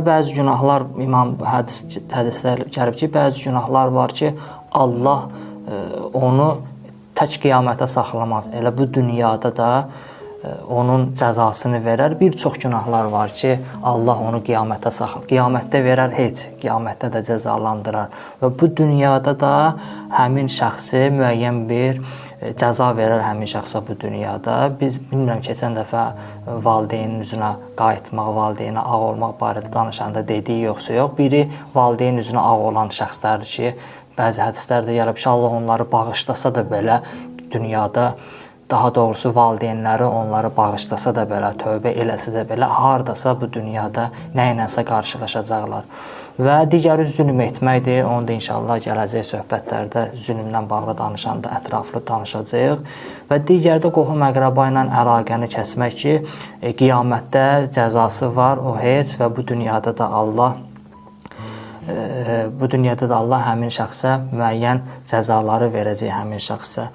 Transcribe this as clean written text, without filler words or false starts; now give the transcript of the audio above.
Bəzi günahlar, imam hədislər gəlib ki, bəzi günahlar var ki, Allah onu tək qiyamətə saxlamaz. Elə bu dünyada da onun cəzasını verər. Bir çox günahlar var ki, Allah onu qiyamətə saxlar. Qiyamətdə verər heç, qiyamətdə də cəzalandırar. Və bu dünyada da həmin şəxsi müəyyən bir cəza verər həmin şəxsə bu dünyada. Biz bilmirəm, keçən dəfə valideynin üzünə qayıtmaq, valideynə ağ olmaq barədə danışanda dedik yoxsa yox. Biri valideyn üzünə ağ olan şəxslərdir ki, bəzi hədislərdə gəlib ki, Allah onları bağışlasa da belə dünyada, daha doğrusu valideynləri onları bağışlasa da belə, tövbə eləsə də belə, hardasa bu dünyada nə iləsə qarşılaşacaqlar. Və digəri zülm etməkdir. Onu da inşallah gələcək söhbətlərdə zülmdən bağlı danışanda ətraflı danışacağıq. Və digəri də qohum-əqrəba ilə əlaqəni kəsmək ki, qiyamətdə cəzası var, o heç və bu dünyada da Allah həmin şəxsə müəyyən cəzaları verəcək həmin şəxsə.